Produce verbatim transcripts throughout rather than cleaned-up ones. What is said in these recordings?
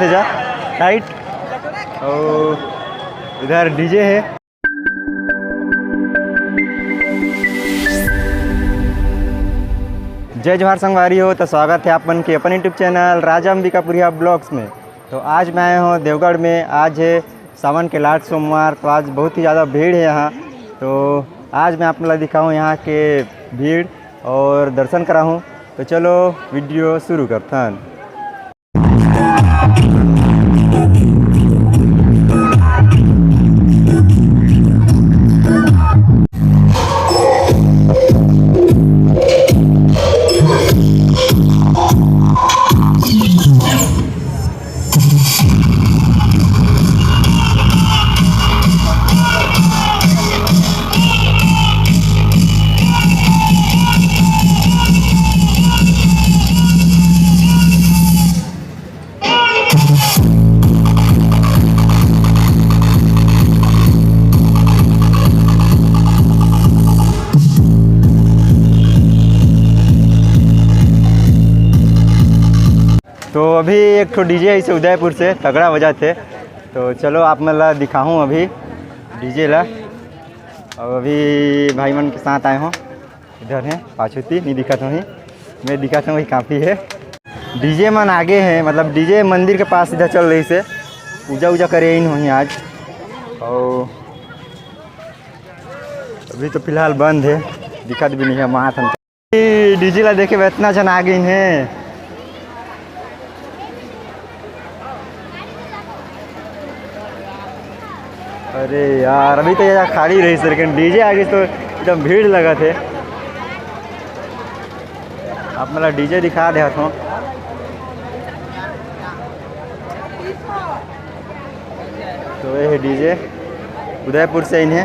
जा, राइट। और इधर डीजे है। जय जोहार संगवारी हो, तो स्वागत है आप मन के अपन YouTube चैनल राजा अंबिकापुरिया ब्लॉग्स में। तो आज मैं आए हूँ देवगढ़ में। आज है सावन के लास्ट सोमवार, तो आज बहुत ही ज़्यादा भीड़ है यहाँ। तो आज मैं आप मन ला दिखाऊँ यहाँ के भीड़ और दर्शन कराहूँ। तो चलो वीडियो शुरू करथन। तो अभी एक ठो डीजे इसे उदयपुर से तगड़ा बजाथे। तो चलो आप मन ला दिखाहूँ अभी डीजे ला। और अभी भाई मन के साथ आए हों, इधर है पाछू ती, नहीं दिखत होही, मैं दिखत हूँ, वही काफ़ी है। डीजे मन आगे हैं, मतलब डीजे मंदिर के पास इधर चल रही से पूजा उजा करे इन होही आज। और अभी तो फिलहाल बंद है, दिखत भी नहीं है माथ। डीजे ला देखे बर इतना झन आ गइन हे। अरे यार, अभी तो ये खाली रहिस, लेकिन डीजे आ गइस तो एकदम भीड़ लगत हे। आप मन ला डीजे दिखा देत हों। तो ये है डीजे, उदयपुर से आइन हे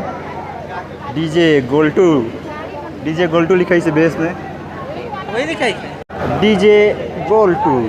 डीजे गोल्टू। डीजे गोल्टू लिखाइस हे बेस में। वही लिखाइस हे। डीजे गोल्टू।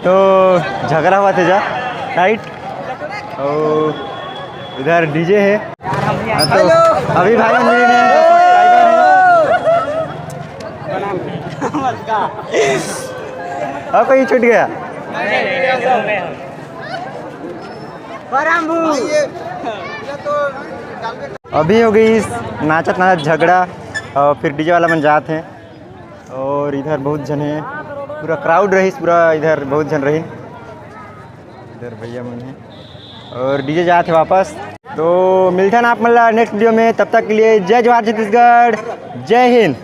तो झगड़ा हुआ था जा, राइट? और इधर डीजे है। हाँ, तो अभी भाई मिले हैं, तो सब्सक्राइबर हैं। और कोई छूट गया? अभी हो गई इस नाचत नाचत झगड़ा, और फिर डीजे वाला मन जात हैं। और इधर बहुत झन है, पूरा क्राउड रही, पूरा इधर बहुत झन रही, इधर भैया मन है और डीजे जात है वापस। तो मिलथन आप मन ला नेक्स्ट वीडियो में, तब तक के लिए जय जोहार छत्तीसगढ़, जय हिंद।